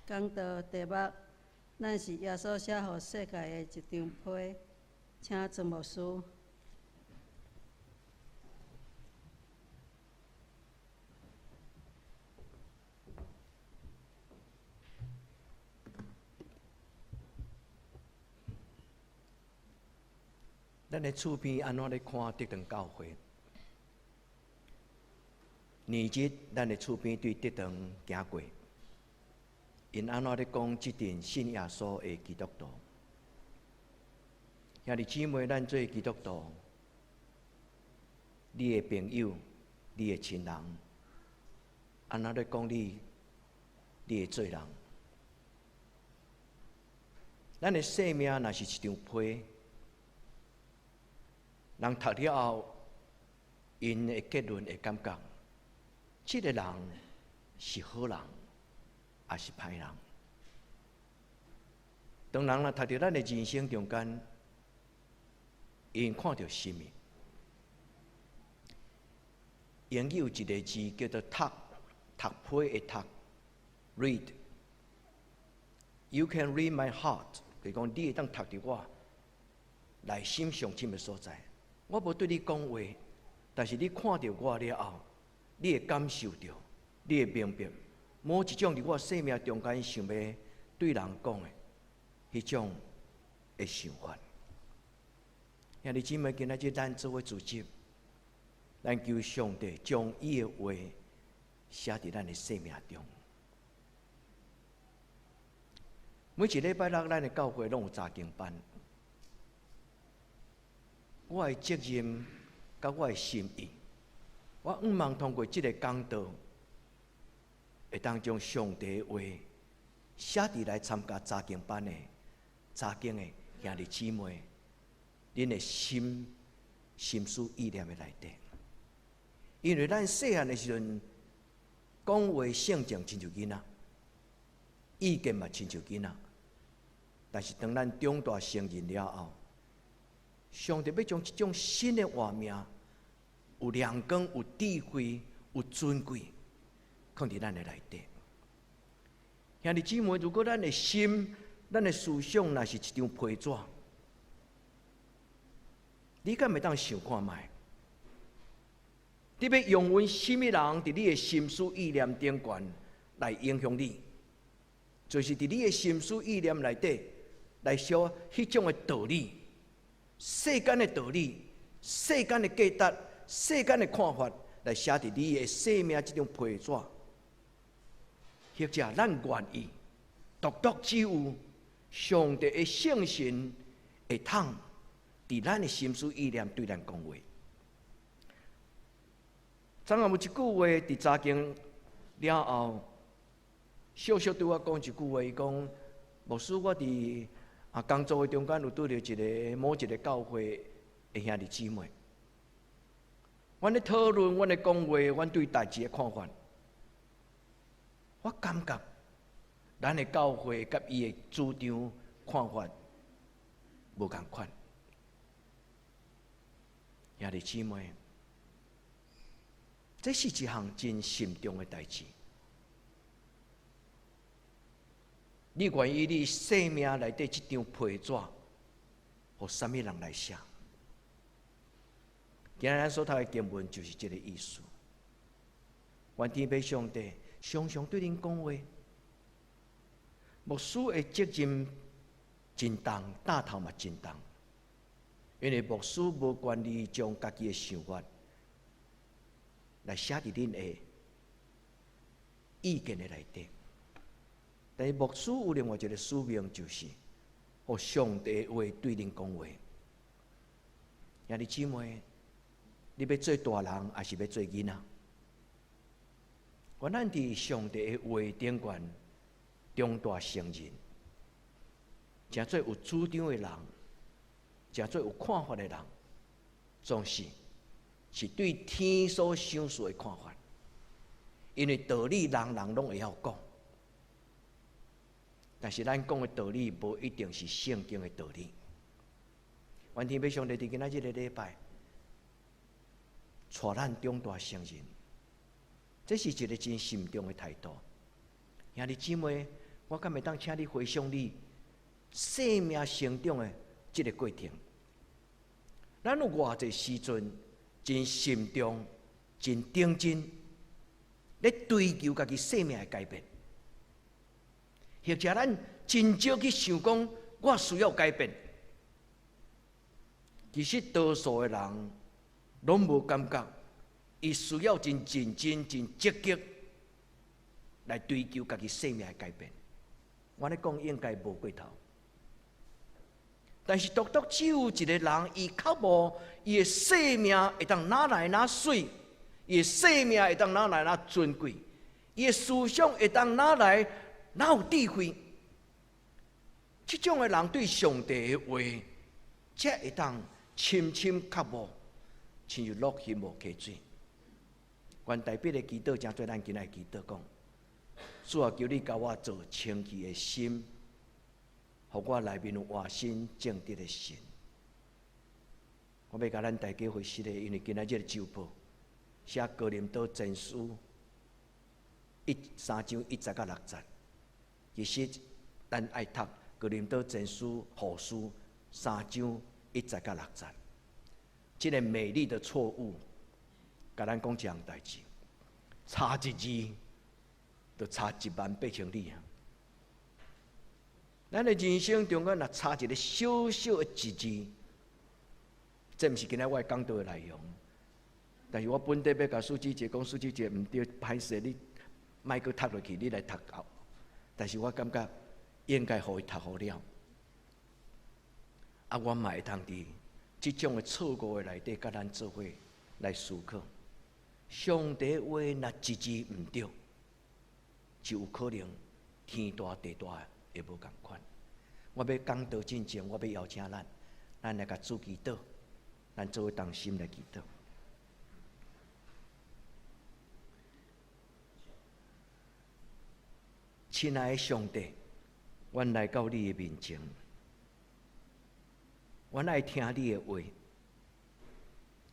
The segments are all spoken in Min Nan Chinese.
講道題目：咱是耶穌寫予世界的一張批，請曾牧師。咱的厝邊按怎咧看德堂教會？年日，咱的厝邊對德堂行過，𪜶按怎咧講這陣信耶穌的基督徒？兄弟姊妹，咱做基督徒，你的朋友、你的親人，按怎咧講你？你的做人？咱的生命若是一張批，人讀了後，𪜶的結論會感覺，這个人是好人，抑是歹人？當人若讀著咱的人生中間，𪜶看著啥物？英語有一个字叫做讀，讀批的讀，read。You can read my heart，就是講你會當讀著我內心上深的所在。我無對你講話，但是你看著我了後，你會感受著，你會明白某一種佇我生命中間想欲對人講的彼種的想法。兄弟姊妹，今仔日咱做伙組織，咱求上帝將伊的話寫佇咱的生命中。每一禮拜六，咱的教會攏有查經班。我的責任佮我的心意，我向望通過這个講道，會當將上帝的話寫佇來參加查經班的查經的兄弟姊妹，恁的心心思意念的內底。因為咱細漢的時陣，講話性情親像囡仔，意見嘛親像囡仔，但是當咱長大成人了後，上帝欲將這種新的活命，有亮光、有智慧、有尊貴，放佇咱的內底。兄弟姊妹，如果咱的心、咱的思想若是一張批紙，你敢會當想看覓？你欲容允啥物人佇你的心思意念頂懸來影響你？就是佇你的心思意念內底來寫彼種的道理。世間的道理、世間的價值、世間的看法，來寫佇你的生命這張批紙，或者咱願意，獨獨只有上帝的聖神會通佇咱的心思意念對咱講話。昨昏有一句話，佇查經了後，小小對我講一句話，伊講：牧師，我佇工作的中間有拄著一个某一个教會的兄弟姊妹，阮咧討論，阮咧講話，阮對代誌的看法，我感覺咱的教會佮伊的主張看法無仝款。兄弟姊妹，這是一項真沉重的代誌。你願意你生命內底這張批紙，予啥物人來寫？今日咱所讀的經文就是這个意思。願天父上帝常常對恁講話。牧師的責任真重，擔頭嘛真重，因為牧師無權利將家己的想法來寫佇恁的意見的內底。但是牧師有另外一个使命，就是予上帝的話對恁講話。兄弟姊妹，你欲做大人，抑是欲做囡仔？願咱佇上帝的話頂懸長大成人，成做有主張的人，成做有看法的人，總是是對天所賞賜的看法。因為道理人人攏會曉講。但是咱講的道理，無一定是聖經的道理。願天父上帝佇今仔這个禮拜，帶咱長大成人，這是一个真慎重的態度。兄弟姊妹，我敢會當請你回想你生命成長的這个過程。咱有偌濟時陣真慎重、真認真咧追求家己生命的改變，或者咱真少去想講，我需要改變。其實多數的人攏無感覺，伊需要真認真、真積極來追求家己生命的改變。我咧講應該無過頭，但是獨獨只有一個人，伊渴慕伊的生命會當哪來哪媠，伊的生命會當哪來哪尊貴，伊的思想會當哪來哪有智慧。這種的人對上帝的話，才會當深深渴慕，親像落溪無溪水。願大衛的祈禱，成做咱今仔祈禱講：主啊，求你共我造清氣的心，予我內面有活新正直的神。我欲共咱大家回實的，因為今仔這个週報寫哥林多前書三章一節到六節，其實咱愛讀哥林多前書後書三章一節到六節。這个美麗的錯誤，共咱講一項代誌，差一字就差1萬八千里啊！咱的人生中間若差一个小小的一字，這毋是今仔我講道的內容。但是我本底欲共蘇姊姐講，蘇姊姐毋對，歹勢你莫閣讀落去，你來讀後。但是我感覺應該予伊讀好了。啊，我嘛會通佇這種的錯誤的內底，共咱做伙來思考。上帝話若一字毋對，就有可能天大地大會無仝款。我欲講道進前，我欲邀請咱，咱來共主祈禱，咱做伙同心來祈禱。親愛的上帝，阮來到你的面前，阮愛聽你的話。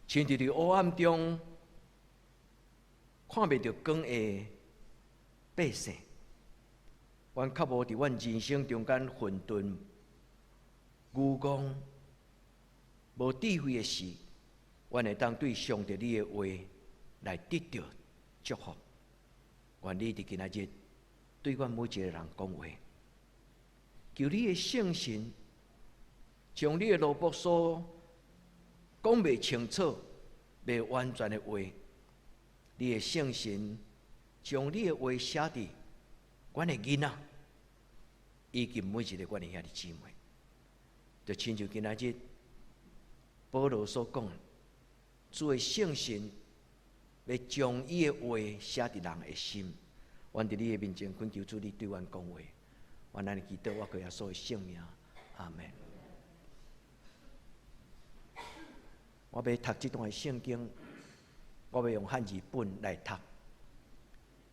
親像佇黑暗中看袂著光的百姓，阮較無佇阮人生中間混沌、愚戇、無智慧的時，阮會當對上帝你的話來得著祝福。願你佇今仔日對阮每一個人講話，求你的聖神將你的奴僕所講袂清楚、袂完全的話，你的聖神將你的話寫佇阮的囡仔，以及每一個阮的兄弟姊妹，就親像今仔日保羅所講，主的聖神欲將伊的話寫佇人的心。阮佇你的面前懇求主，你對阮講話。阮按呢祈禱，我靠耶穌的聖名，阿門。我欲讀這段的聖經，我欲用漢字本來讀。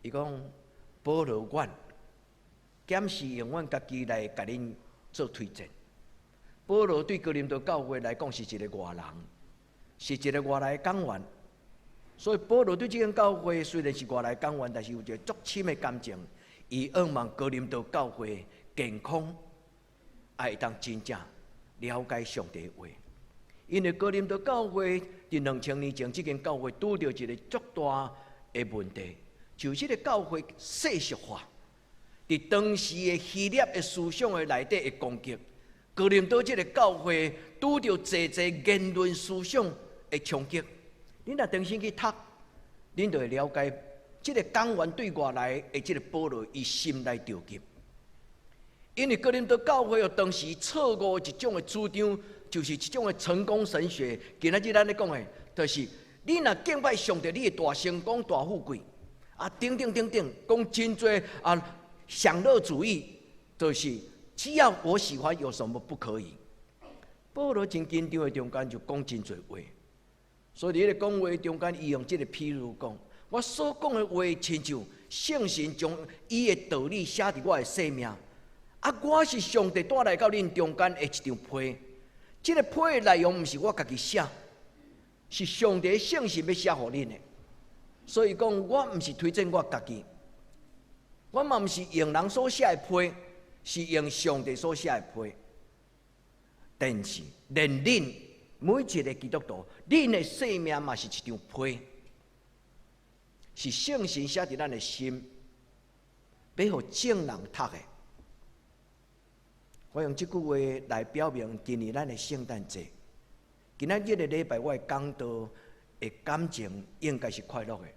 伊講保羅，阮敢是用阮家己來共恁做推薦。保羅對哥林多教會來講是一个外人，是一个外來的講員。所以保羅對這間教會雖然是外來講員，但是有一个足深的感情。伊向望哥林多教會健康，也會當真正了解上帝的話。因為哥林多教會佇2000年前，這間教會拄著一个足大的問題，就是這个教會世俗化，佇當時的希臘的思想的內底的攻擊，哥林多這个教會拄著濟濟言論思想的衝擊。恁若重新去讀，恁就會了解這个講員對外來的這个保羅，伊心內著急。因為哥林多教會有當時錯誤一種的主張，就是一種的成功神學。今仔日咱咧講的，就是你若敬拜上帝，你會大成功、大富貴啊，等等等等，講真濟啊，享樂主義，就是只要我喜歡，有什麼不可以？保羅真緊張的中間就講真濟話。所以佇彼个講話中間，伊用這个譬喻講，我所講的話，親像聖神將伊的道理寫佇我的生命。啊，我是上帝帶來到恁中間的一張批。這个批的內容毋是我家己寫，是上帝聖神欲寫予恁的。所以講，我毋是推薦我家己，我嘛毋是用人所寫的批，是用上帝所寫的批。但是，連恁每一个基督徒，恁的生命嘛是一張批，是聖神寫佇咱的心，欲予眾人讀的。我用這句話來表明今年咱的聖誕節。今仔這个禮拜，我的講道的感情應該是快樂的，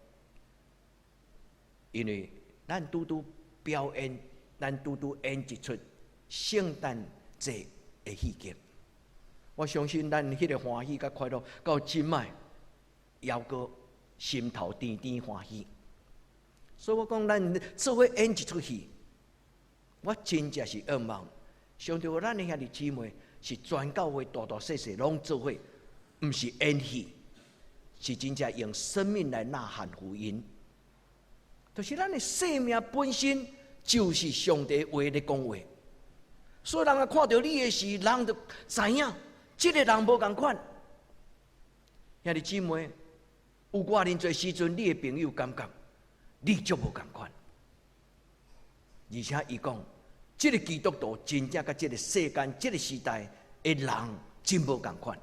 因為咱拄拄表演，咱拄拄演一齣聖誕節的戲劇。我相信咱彼个歡喜佮快樂，到這擺猶閣心頭甜甜歡喜。所以我講，咱做伙演一齣戲，我真正是願望，上帝予咱的兄弟姊妹是全教會大大細細攏做伙，毋是演戲，是真正用生命來吶喊福音。就是咱的生命本身就是上帝話咧講話，所以人啊看著你的時，人就知影這个人無仝款。兄弟姊妹，有偌爾濟時陣，你的朋友感覺你足無仝款，而且伊講，這个基督徒真正佮這个世間、這个時代的人真無仝款。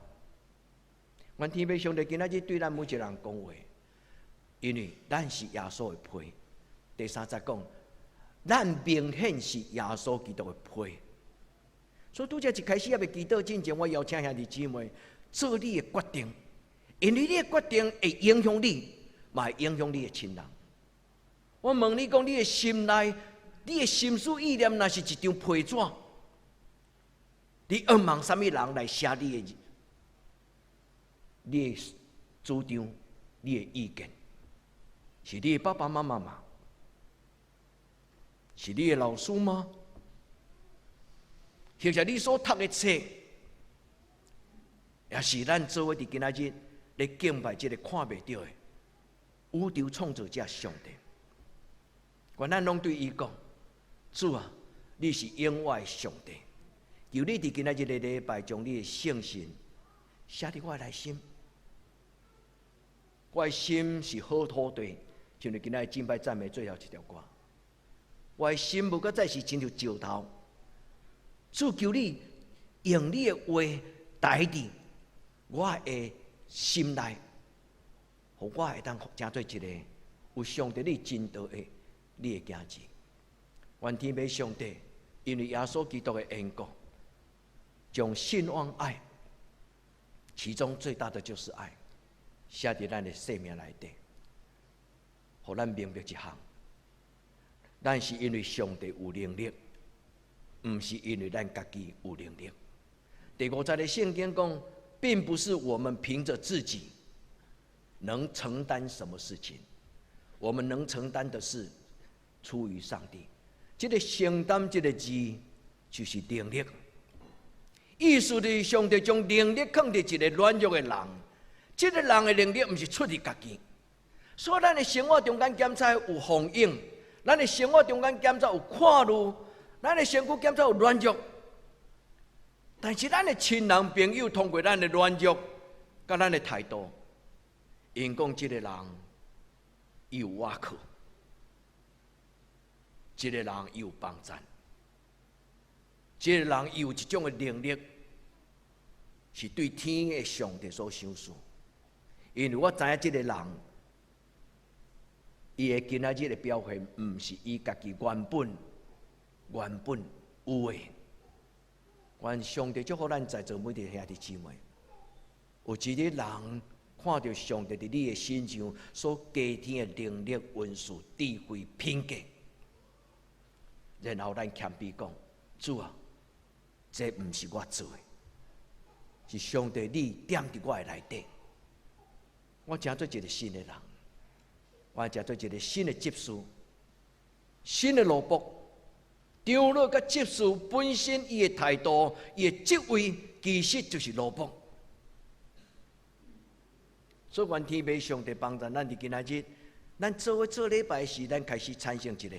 願天父上帝今仔日對咱每一個人講話，因為咱是耶穌的批。第三節講，咱明顯是耶穌基督的批。所以拄才一開始猶未祈禱進前，我邀請兄弟姊妹做你的決定，因為你的決定會影響你，嘛會影響你的親人。我問你講，你的心內，你的心思意念，若是一張批紙，你願望啥物人來寫你的主張、你的意見？是你的爸爸媽媽嗎？是你的老師嗎？或者你所讀的冊，也是咱做伙佇今仔日咧敬拜這个看袂著的宇宙創造者上帝。願咱攏對伊講：主啊，你是永活的上帝，求你佇今仔日的禮拜，將你的聖神寫佇我的內心。我的心是好土地，像今仔日敬拜讚美最後一條歌。我的心無閣再是親像石頭。主，求你用你的話代佇我的心內，予我會當成做一个有上帝你真道的你的囝兒。願天父上帝，因為耶穌基督的緣故，將信望愛，其中最大的就是愛，寫佇咱的生命內底，予咱明白一項，咱是因為上帝有能力，毋是因為咱家己有能力。第五節的聖經講，並不是我們憑著自己能承擔什麼事情，我們能承擔的是出於上帝。這个承擔這个字就是能力，意思就是上帝將能力放佇一个軟弱的人，這个人的能力毋是出自家己，所以咱的生活中間檢查有風湧，咱的生活中間檢查有看路，咱的身軀檢查有軟弱，但是咱的親人朋友通過咱的軟弱，佮咱的態度，𪜶講這个人伊有倚靠，這个人伊有幫贊，這个人伊有一種的能力，是對天的上帝所賞賜。因為我知影這个人，伊的今仔日的表現，毋是伊家己原本有的。願上帝祝福咱在座每一个兄弟姊妹，有一日人看著上帝佇你的身上所加添的能力、恩賜、智慧、品格，然後咱謙卑講：主啊，這毋是我做的，是上帝你踮佇我的內底。我成做一个新的人，我成做一个新的執事，新的奴僕。長老佮執事本身，伊的態度、伊的職位，其實就是奴僕。所以，願天父上帝幫助咱佇今仔日，咱做伙做禮拜時，咱開始產生一個，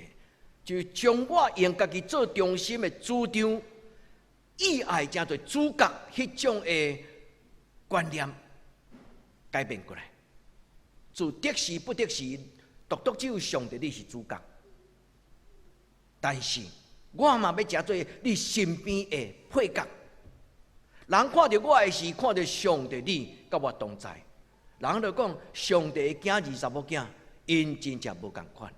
就是將我用家己做中心的主張，以愛成做主角彼種的觀念改變過來。自得時不得時，獨獨只有上帝你是主角。但是我嘛欲成做你身邊的配角。人看著我的時，看著上帝你佮我同在。人就講上帝的囝兒查某囝，𪜶真正無仝款。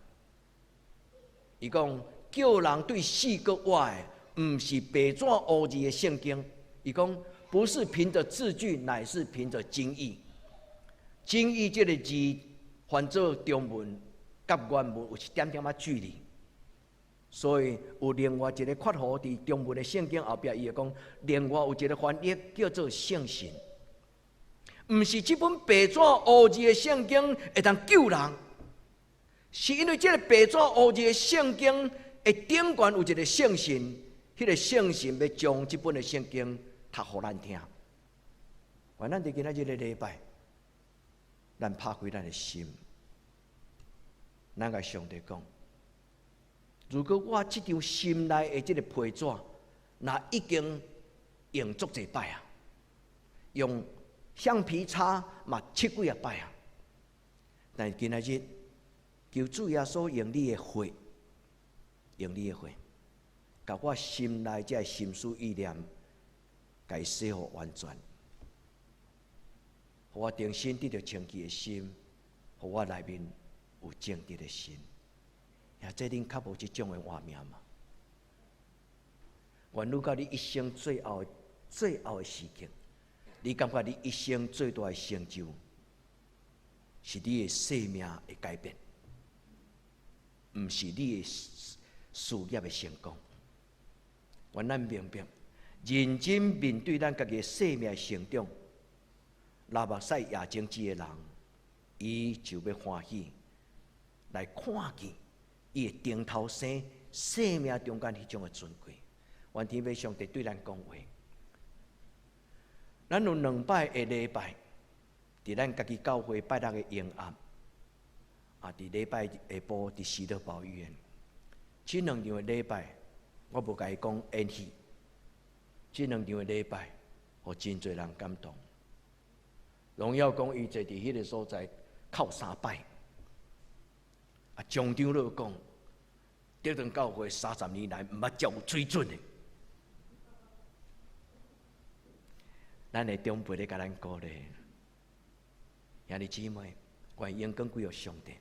伊講叫人對四國活的，毋是白紙烏字的聖經。伊講不是憑著字句，乃是憑著經意。經意這个字翻做中文，佮原文有一點點仔距離，所以有另外一个括號佇中文的聖經後壁，伊會講另外有一个翻譯叫做聖神。毋是這本白紙烏字的聖經會當救人，是因為這个白紙烏字的聖經的頂懸有一个聖神，彼个聖神欲將這本的聖經讀予咱聽。願咱佇今仔日个禮拜，咱拍開咱的心，咱共上帝講：如果我這張心內的這个皮紙，若已經用足濟擺啊，用橡皮擦嘛拭幾仔擺啊，但是今仔日求主耶穌用你的血，用你的血，共我心內這个心思意念，共伊洗予完全，予我重新得著清潔的心，予我內面有正直的心。兄弟恁較無這種的活命嗎？願愈到你一生最後、最後的時刻，你感覺你一生最大的成就，是你的生命的改變，毋是你的事業的成功。願咱明白，認真面對咱家己的生命的成長，流目屎也精子的人，伊就欲歡喜來看見伊的頂頭生生命中間彼種的尊貴。願天父上帝對咱講話。咱有兩擺的禮拜，佇咱家己教會拜六的迎暗，啊，佇禮拜下晡佇喜樂堡醫院，這兩場的禮拜，我無共伊講演戲。這兩場的禮拜，予真濟人感動。榮耀講伊坐佇彼个所在，哭三擺。啊，張長老講，德堂教會30年來毋捌遮有水準的。咱的長輩咧共咱鼓勵，兄弟姊妹，願榮光歸予上帝。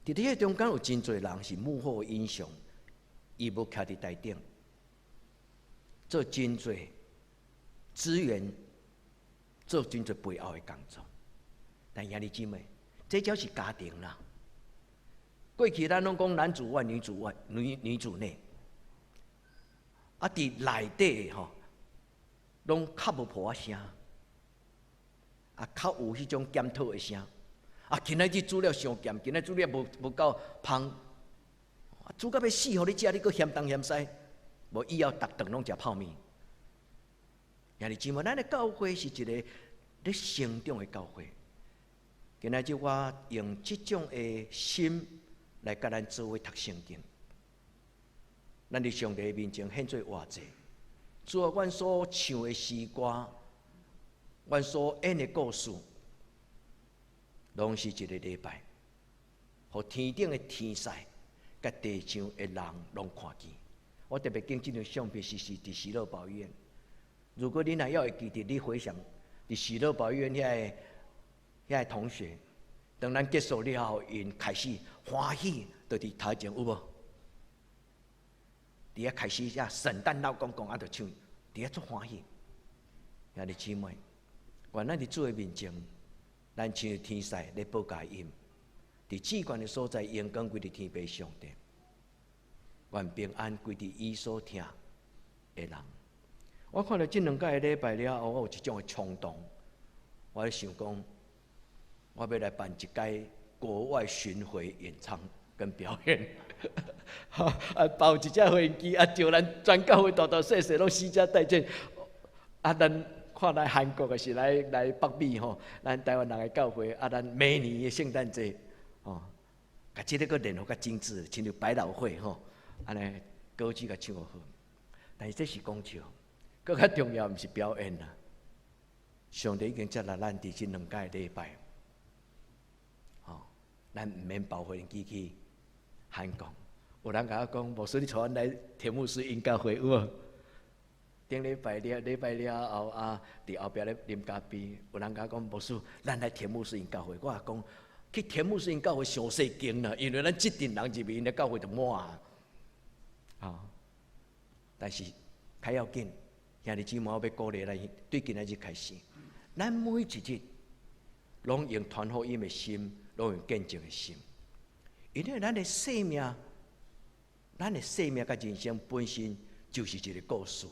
佇這个中間有真濟人是幕後英雄，伊無徛佇台頂，做真濟資源，做真濟背後的工作。但兄弟姊妹，這才是家庭啦。過去咱攏講男主外女主外，女主內，啊，佇內底吼，攏較無破仔聲，啊，較有彼種檢討的聲。啊，今仔日煮了傷鹹，今仔煮了無夠芳，煮到欲死，予你食，你閣嫌東嫌西，無以後逐頓攏食泡麵。兄弟姊妹，咱的教會是一个咧成長的教會。今仔日我用這種的心來佮咱做伙讀聖經。咱佇上帝面前獻做活祭。主啊，阮所唱的詩歌，阮所演的故事，攏是一个禮拜，予天頂的天使佮地上的人攏看見。我特別揀這張相片是佇喜樂堡醫院。如果你若猶會記得，你回想佇喜樂堡醫院遐个同學，當咱結束了後，𪜶開始歡喜，就佇頭前有無？佇遐開始遐聖誕老公公啊，就唱，佇遐足歡喜。兄弟姊妹，願咱佇主的面前，咱親像天使咧報佳音，佇至懸的所在，榮光歸佇天父上帝。願平安歸佇伊所疼的人。我看著這兩個禮拜了後，我有一種的衝動，我咧想講，我欲來辦一屆國外巡迴演唱跟表演，啊，包一隻飛機，啊，招咱全教會大大細細攏攜家帶眷，啊，咱看來韓國的是來北美吼，咱台灣人的教會，啊，咱每年的聖誕節，吼，共這个閣練予較精緻，親像百老匯吼，按呢歌劇共唱予好。但是這是講笑，閣較重要毋是表演啦。上帝已經接納咱佇這兩個禮拜，吼，咱毋免包飛機去韓國，有人共我講，牧師你帶阮來田牧師𪜶教會有無？頂禮拜了，禮拜了後啊，佇後壁咧啉咖啡，有人共我講，牧師，咱來田牧師𪜶教會。我也講，去田牧師𪜶教會傷細間啦，因為咱這陣人入去，𪜶的教會就滿啊。啊，但是較要緊，兄弟姊妹，我欲鼓勵咱，對今仔日開始，咱每一日攏用傳福音的心，攏用見證的心，因為咱的生命，咱的生命佮人生本身就是一个故事。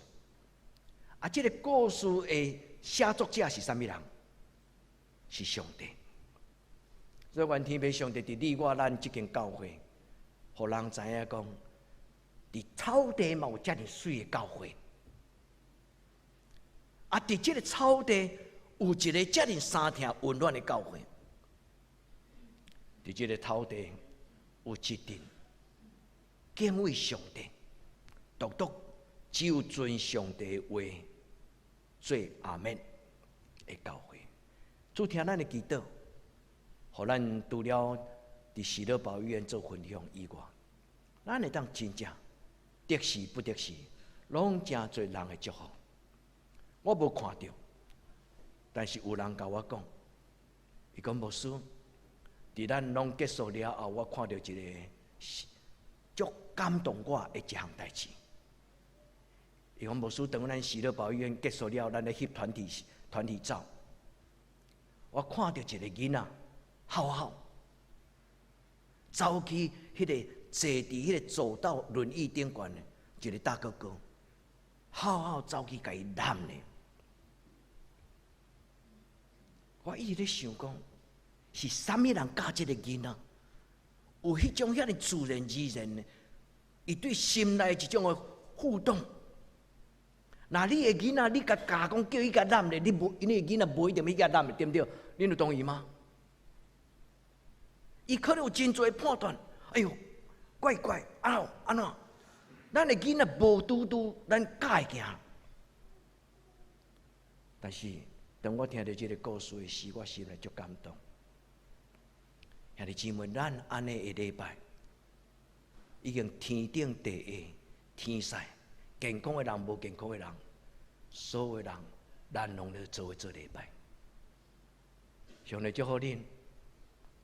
啊，這个故事的寫作者是啥物人？是上帝。所以，願天父上帝佇你我咱這間教會，予人知影講，佇草地嘛有遮爾媠的教會。啊，佇這个草地有一个遮爾相疼溫暖的教會。佇這个草地有一陣敬畏上帝，獨獨只有遵上帝的話做阿們的教會。主聽咱的祈禱，予咱除了佇喜樂堡醫院做分享以外，咱會當真正得時不得時，攏誠濟人的祝福。我無看著，但是有人共我講，伊講牧師，佇咱攏結束了後，我看著一个足感動我的一項代誌。伊講牧師，當咱喜樂堡醫院結束了，咱咧翕團體團體照，我看著一个囡仔，哭哭，走去彼个坐佇彼个走道輪椅頂懸的一个大哥哥，哭哭走去共伊攬咧。我一直咧想講，是啥物人教這个囡仔？有彼種遐爾自然而然的，伊對心內一種的互動。若你的囡仔，你共教講叫伊共攬咧，你無，你的囡仔無一定欲共攬咧，對毋對？恁有同意嗎？伊可能有真濟判斷。哎喲，怪怪，啊按怎？咱的囡仔無拄拄，咱教會行。但是當我聽著這个故事的時，我心內足感動。兄弟姊妹，咱按呢的禮拜，已經天頂地下天使，健康的人、無健康的人，所有人，咱攏咧做伙做禮拜。上帝祝福恁，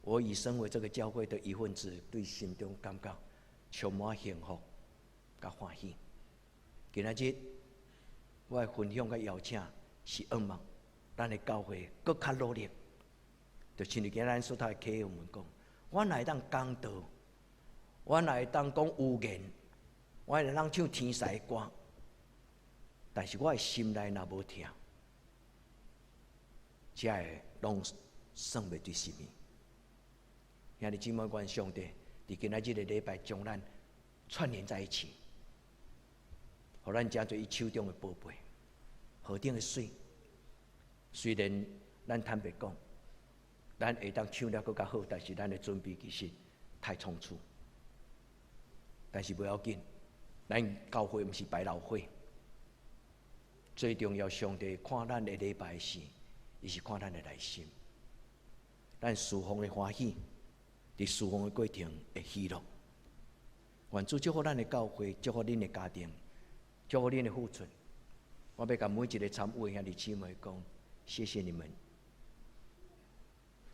我已身為這個教會的一份子，對心中感覺充滿幸福佮歡喜。今仔日我的分享佮邀請是希望咱的教會閣較努力，就親像今咱所讀的啟文講，我若會當講道，我若會當講預言，我會當唱天使的歌，但是我的心內若無疼，這个攏算袂得啥物。兄弟姊妹，願上帝佇今仔日的禮拜將咱串聯在一起，予咱成做伊手中的寶貝，何等的媠。雖然咱坦白講，咱會當唱得閣較好，但是咱的準備其實太倉促。但是無要緊，咱教會毋是百老匯。最重要，上帝看咱的禮拜時，伊是看咱的內心。咱侍奉的歡喜，佇侍奉的過程會喜樂。願主祝福咱的教會，祝福恁的家庭，祝福恁的付出。我欲共每一个參與的兄弟姊妹講，謝謝你們。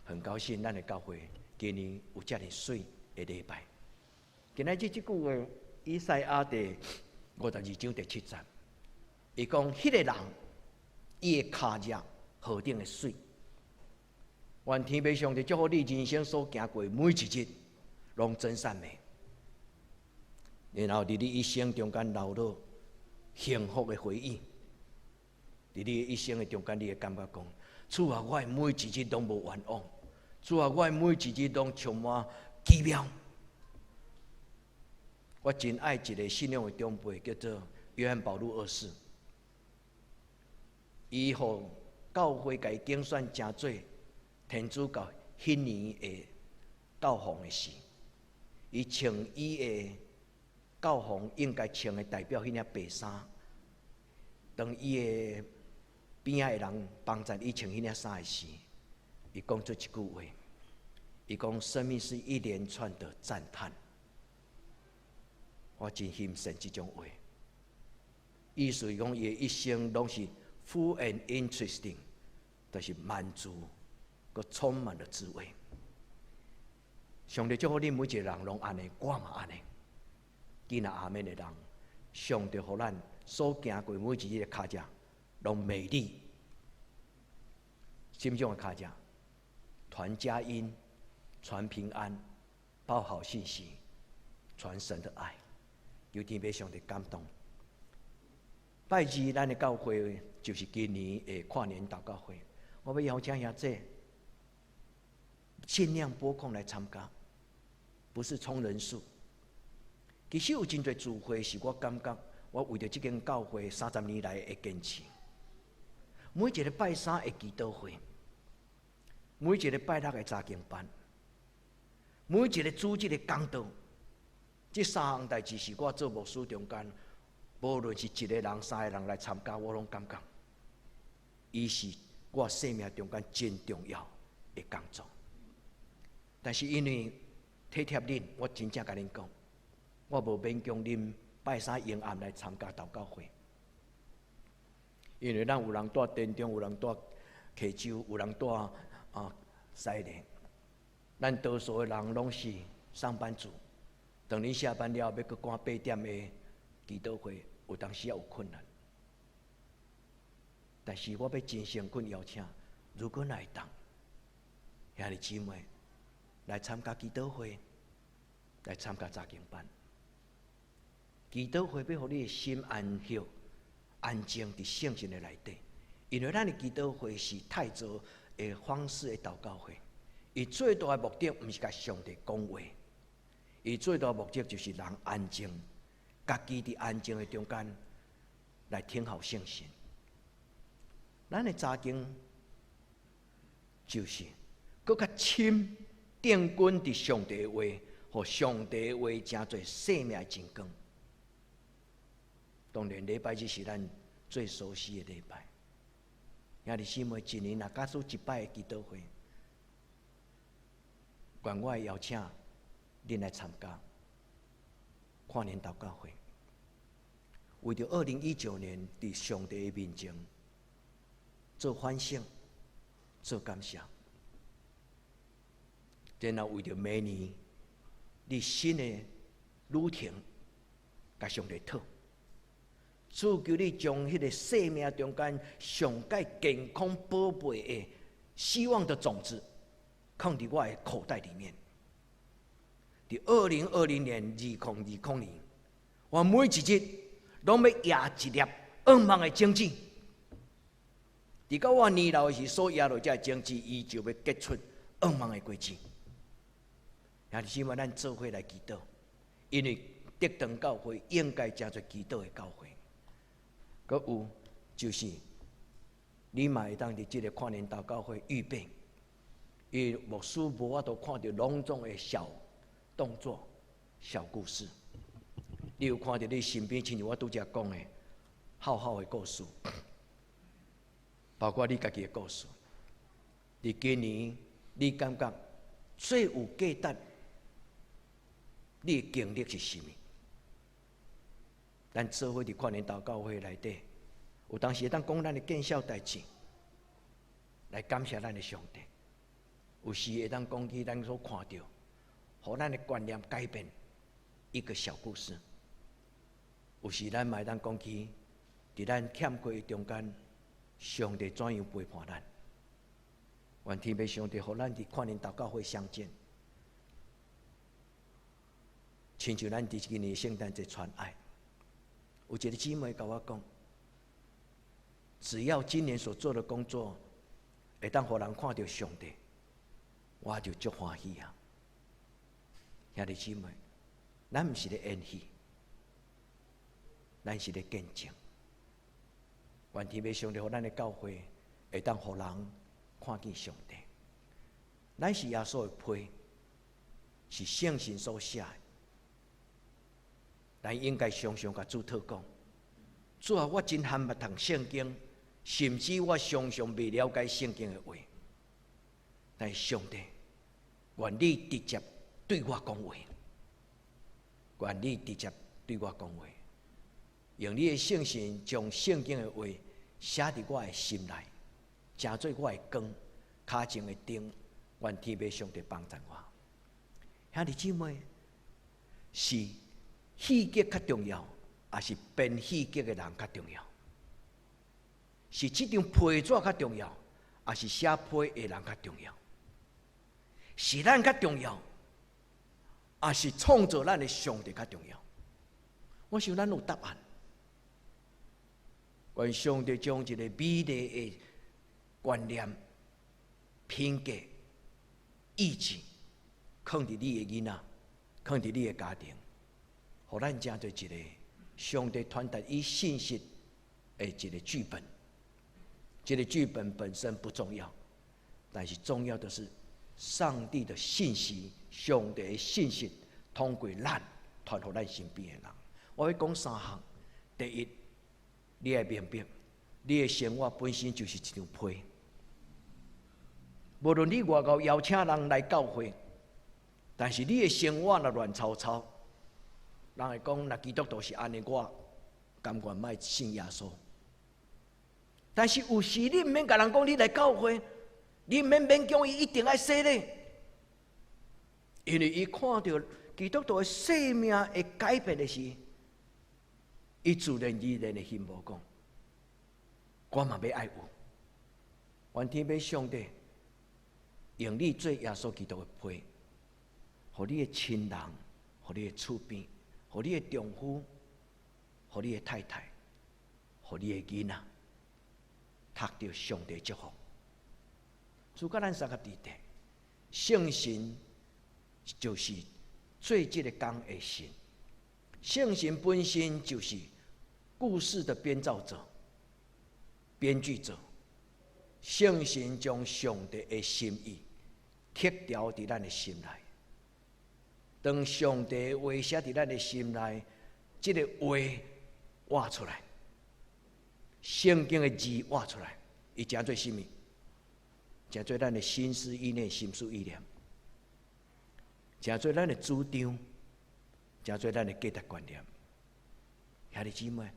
很高興咱的教會今年有遮爾媠的禮拜。今仔日這句話，以賽亞第52章第7節，伊講彼个人，伊的跤跡何等的媠。願天父上帝祝福你人生所行過每一日，攏真善美。然後佇你一生中間留落幸福的回憶。佇你一生的中間，你會感覺講：主啊，我的每一日攏無冤枉；主啊，我的每一日攏充滿奇妙。我真愛一个信仰的長輩，叫做約翰保祿二世。伊予教會共伊揀選成做天主教彼年的教皇的時，伊穿伊的教皇應該穿的代表彼領白衫，當伊的邊仔的人幫贊伊穿彼領衫的時，伊講出一句話，伊講：生命是一連串的讚嘆。我真欣賞這種話。意思是講，伊的一生攏是 full and interesting，就是滿足，閣充滿了滋味。上帝祝福恁每一個人攏按呢，我嘛按呢。今仔阿們的人，上帝予咱所行過每一日的跤跡，攏美麗。什麼種的跤跡？傳佳音，傳平安，報好信息，傳神的愛。求天父上帝感動。拜二，咱的教會就是今年的跨年禱告會。我欲邀請兄弟，盡量撥空來參加，不是衝人數。其實有真濟聚會是我感覺，我為著這間教會30年來的堅持。每一個拜三的祈禱會，每一個拜六的查經班，每一個主日的講道，這三項代誌是我做牧師中間，無論是一個人、三個人來參加，我攏感覺，伊是我生命中間真重要的工作。但是因為體貼恁，我真正共恁講，我無勉強恁拜三暝暗來參加禱告會，因為咱有人蹛田中，有人蹛溪洲，有人蹛西螺。咱多數的人攏是上班族，當恁下班了欲閣趕8點的祈禱會，有當時也有困難。但是我欲真誠懇邀請，如果若會當，兄弟姊妹來參加祈禱會，來參加查經班。祈禱會欲予你的心安息、安靜佇聖神的內底，因為咱的祈禱會是太早的方式的禱告會，伊最大的目的毋是共上帝講話，伊最大的目的就是人安靜，家己佇安靜的中間來聽候聖神。咱的查經就是閣較深定根佇上帝的話，予上帝的話成做生命的真光。當然，禮拜日是咱最熟悉的禮拜。兄弟姊妹，一年若假使一擺的祈禱會，願我會邀請恁來參加跨年禱告會，為著2019年佇上帝的面前做反省、做感謝，然後為著明年你新的旅程，共上帝討。主求你將彼個生命中間上蓋健康寶貝的希望的種子，放佇我的口袋裡面。佇2020年2020年，我每一日攏欲掖一粒向望的種子。佇到我年老時所掖落這種子，伊就欲結出向望的果子。兄弟姊妹，咱做伙來祈禱，因為德堂教會應該成做祈禱的教會。閣有就是，你嘛會當佇這個跨年禱告會預備，因為牧師無法度看著攏總的小動作、小故事。你有看著你身邊，親像我拄才講的，好好的故事，包括你家己的故事。佇今年，你感覺最有價值，你的經歷是啥物？咱做伙佇跨年禱告會內底，有當時會當講咱的見效代誌，來感謝咱的上帝。有時會當講起咱所看著，予咱的觀念改變一個小故事。有時咱嘛會當講起，佇咱欠缺的中間，上帝怎樣陪伴咱。願天父上帝予咱佇跨年禱告會相見，親像咱佇今年聖誕節傳愛。有一個姊妹共我講，只要今年所做的工作會當予人看著上帝，我就足歡喜啊！兄弟姊妹，咱毋是咧演戲，咱是咧見證。願天父上帝予咱的教會會當予人看見上帝。咱是耶穌的批，是聖神所寫的。咱應該常常共主討講，主啊，我真罕捌讀聖經，甚至我常常未了解聖經的話。但是上帝，願你直接對我講話，願你直接對對我講話，用你的聖神將聖經的話寫佇我的心內，成做我的光，跤前的燈。願天父上帝幫贊我。兄弟姊妹，是戲劇較重要，抑是編戲劇的人較重要？是這張批紙較重要，抑是寫批的人較重要？是咱較重要，抑是創造咱的上帝較重要？我想咱有答案。願上帝將一個美麗的觀念、品格、意志，囥佇你的囡仔，囥佇你的家庭，予咱成做一個上帝傳達伊信息的一個劇本。這個劇本本身不重要，但是重要的是上帝的信息，上帝的信息通過咱傳予咱身邊的人。我欲講三項：第一，你愛明白，你的生活本身就是一張批。無論你偌𠢕邀請人來教會，但是你的生活若亂糟糟，人會講若基督徒是按呢，我甘願莫信耶穌。但是有時你毋免共人講你來教會，你毋免勉強伊一定愛洗禮，因為伊看著基督徒的生命會改變的時，伊自然而然會希望講，我嘛欲愛有。願天父上帝用你做耶穌基督的批，予你的親人，予你的厝邊，予你的丈夫，予你的太太，予你的囡仔，得著上帝祝福。主佮咱相佮佇咧，聖神就是做這個工的神，聖神本身就是故事的編造者、編劇者。聖神將上帝的心意刻雕佇咱的心內。當上帝的話寫佇咱的心內，這個話活出來，聖經的字活出來，伊成做啥物？成做咱的心思意念、心思意念，成做咱的主張，成做咱的價值觀念。兄弟姊妹，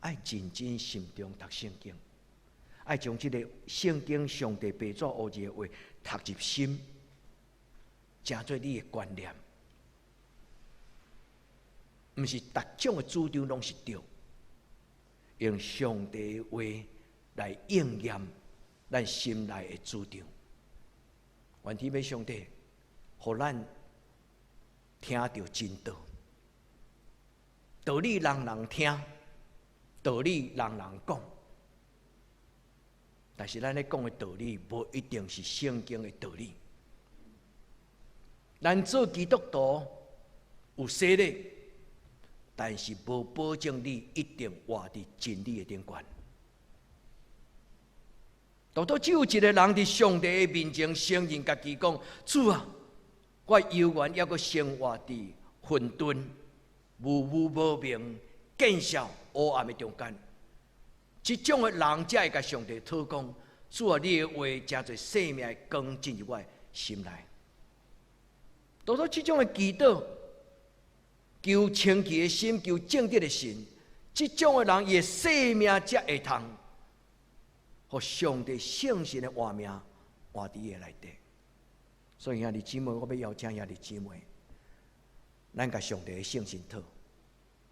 愛認真心中讀聖經，愛將這個聖經上帝白紙烏字的話讀入心，成做你的觀念。毋是逐種的主張攏是對，用上帝的話來應驗咱心內的主張。願天父上帝，予咱聽著真道，道理人人聽，道理人人講，但是咱咧講的道理，無一定是聖經的道理。咱做基督徒有洗禮，但是無保證你一定活佇真理的頂懸。獨獨只有一個人佇上帝的面前承認家己講：主啊，我猶原猶閣生活佇混沌、無無無明、見笑黑暗的中間。這種的人才會共上帝討講：主啊，你的話成做生命的光進入我的心內。獨獨這種的祈禱，求清潔的心，求正直的心，這種的人，伊的生命才會通，予上帝聖神的活命活佇伊的內底。所以兄弟姊妹，我欲邀請兄弟姊妹，咱共上帝的聖神討，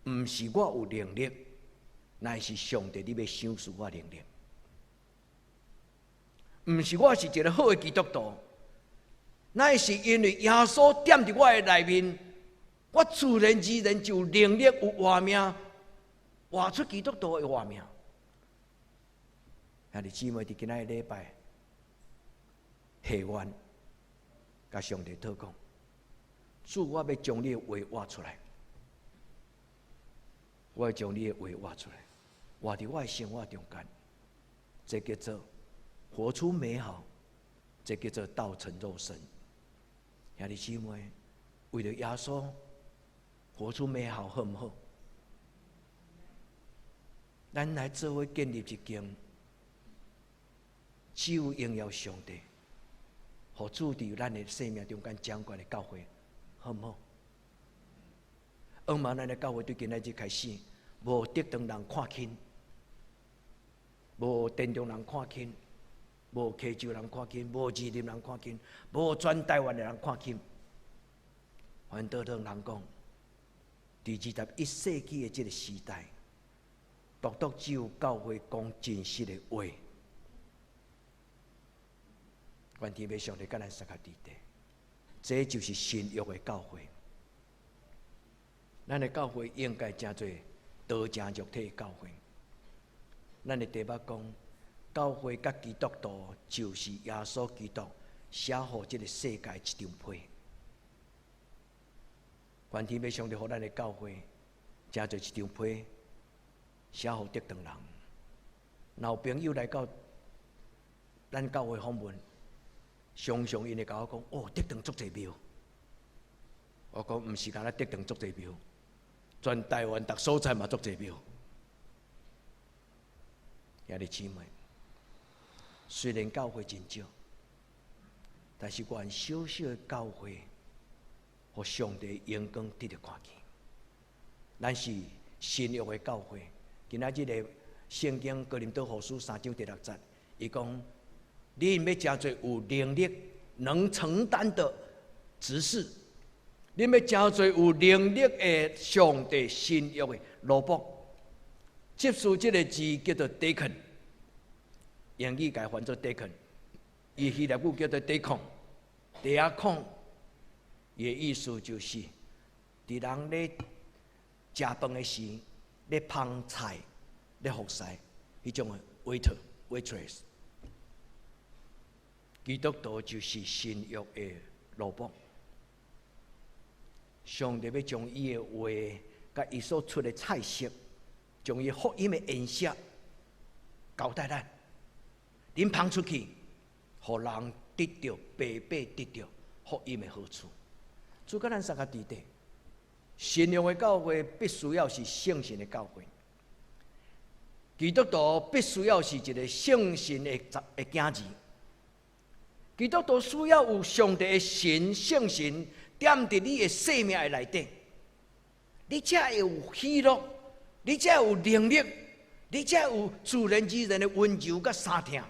毋是我有能力，乃是上帝你欲賞賜我能力。毋是我是一個好的基督徒，乃是因為耶穌踮佇我的內面，我自然而然就有能力有活命，活出基督徒的活命。兄弟姊妹，佇今仔日禮拜，下願，共上帝禱告，主，我欲將你的話活出來，我欲將你的話活出來，活佇我的生活中間，這叫做活出美好，這叫做道成肉身。兄弟姊妹，為著耶穌活出美好，好毋好？咱來做伙建立一間只有榮耀上帝，予主佇咱的生命中間掌權的教會，好毋好？向望咱的教會對今仔日開始，無竹塘人看輕，無田中人看輕，無溪州人看輕，無士林人看輕，無全台灣的人看輕。反倒讓人講，佇21世紀的這个時代，獨獨只有教會講真實的話。願天父上帝佮咱相佮佇咧，這就是新約的教會。咱的教會應該成做道成肉體的教會。咱的題目講，教會佮基督徒就是耶穌基督寫予這个世界一張批。願天父上帝予咱的教會成做一張批，寫予竹塘人。若有朋友來到咱教會訪問，常常𪜶會共我講：哦，竹塘足濟廟。我講毋是干焦竹塘足濟廟，全台灣逐所在嘛足濟廟。兄弟姊妹，雖然教會真少，但是願小小的教會，予上帝榮光得著看見。咱是新約的教會，今仔日的聖經哥林多後書三章第六節，伊講：恁欲成做有能力能承擔的執事，恁欲成做有能力的上帝新約的奴僕。執事這个字叫做 deacon，英語共翻做 deacon，伊希臘語叫做 diakon，diakon，伊的意思就是，佇人咧食飯的時，咧捧菜、咧服侍，彼種的 waiter waitress。基督徒就是新約的奴僕，上帝欲將伊的話，佮伊所出的菜色，將伊福音的筵席交代咱，恁捧出去，予人得著白白得著福音的好處。主佮咱相佮佇咧，新約的教會必須要是聖神的教會，基督徒必須要是一个聖神的囝兒。基督徒需要有上帝的神聖神踮佇你的生命的內底，你才會有喜樂，你才會有能力，你才會有自然而然的溫柔佮相疼，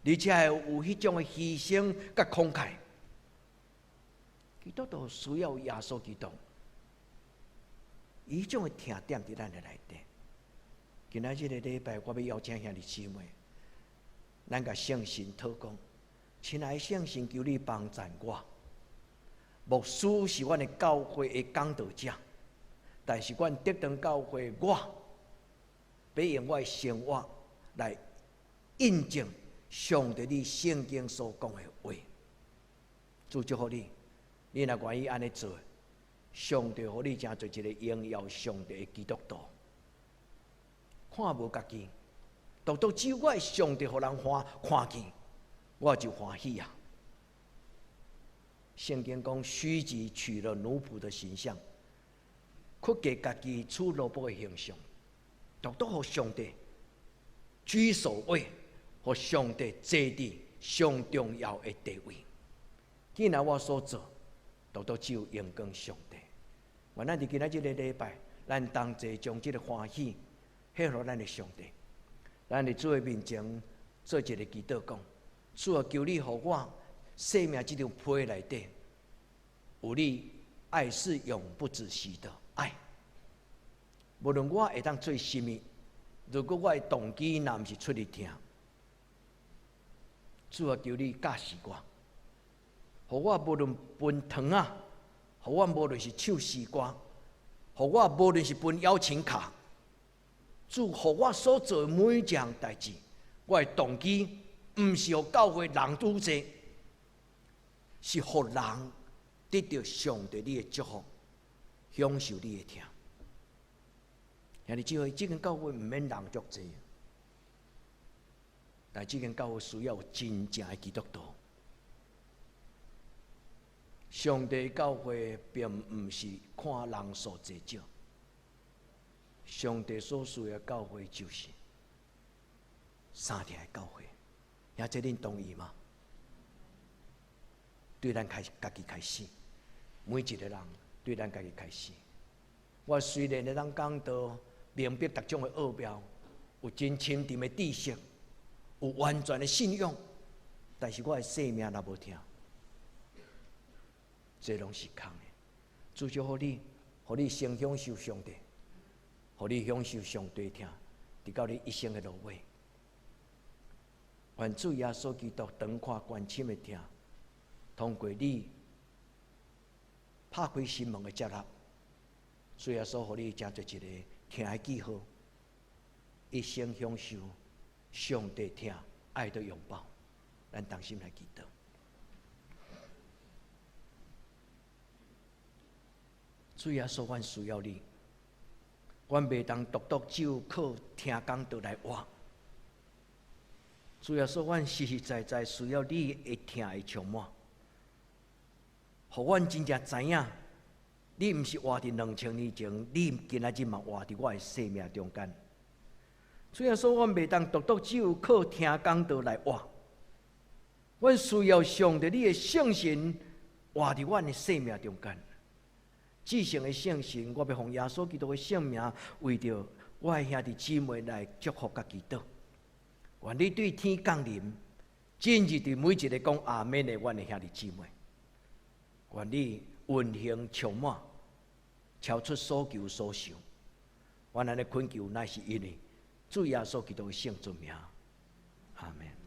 你才會有彼種的犧牲佮慷慨。基督徒需要耶穌基督，彼種的疼踮佇咱的內底。今仔這个禮拜，我欲邀請兄弟姊妹，咱共聖神禱告。親愛的聖神，求你幫贊我。牧師是阮的教會的講道者，但是阮竹塘教會，我欲用我的生活來印證上帝你聖經所講的話。主祝福你，你若願意按呢做，上帝予你成做一个榮耀上帝的基督徒。看無家己，獨獨只有我的上帝予人歡看見，我就歡喜啊！聖經講，虛己取了奴僕的形象，屈低家己取奴僕的形象，獨獨予上帝居首位，予上帝坐佇上重要的地位。既然我所做，獨獨只有榮光上帝。願咱佇今仔這个禮拜，咱同齊將這个歡喜獻予咱的上帝。咱佇主的面前做一个祈禱，講：主啊，求你予我生命這張批內底，有你愛是永不止息的愛。無論我會當做啥物，如果我的動機若毋是出於疼，主啊，求你教示我，予我無論分糖仔，予我無論是唱詩歌，予我無論是分邀請卡，主予我所做的每一項代誌，我的動機毋是予教會人愈濟，是予人得著上帝你的祝福，享受你的疼。兄弟姊妹，這間教會毋免人足濟，但這間教會需要有真正的基督徒。上帝教會並毋是看人數濟少，上帝所需要教會就是相疼的教會。兄弟，恁同意嗎？對咱開家己開始，每一个人對咱家己開始。我雖然會當講道，明白逐種的奧妙，有真深沉的知識，有完全的信仰，但是我的生命若無疼，這攏是空的。主祝福你，予你先享受上帝，予你享受上帝疼，直到你一生的落尾。願主耶穌基督長闊關深的疼，通過你拍開心門的接納，主耶穌予你成做一個疼的記號，一生享受上帝疼愛的擁抱。咱同心來祈禱。主耶穌，阮需要你，阮袂當獨獨只有靠聽講道來活。主耶穌，阮實實在在需要你的疼的充滿，予阮真正知影，你毋是活佇2000年前，你今仔日嘛活佇我的生命中間。主耶穌，阮袂當獨獨只有靠聽講道來活，阮需要上帝你的聖神活佇阮的生命中間。至聖的聖神，我欲奉耶穌基督的聖名，為著我的兄弟姊妹來祝福佮祈禱。願你對天降臨，進入佇每一個講阿們的阮的兄弟姊妹。願你運行充滿，超出所求所想。阮按呢懇求，乃是因為主耶穌基督的聖尊名。阿們。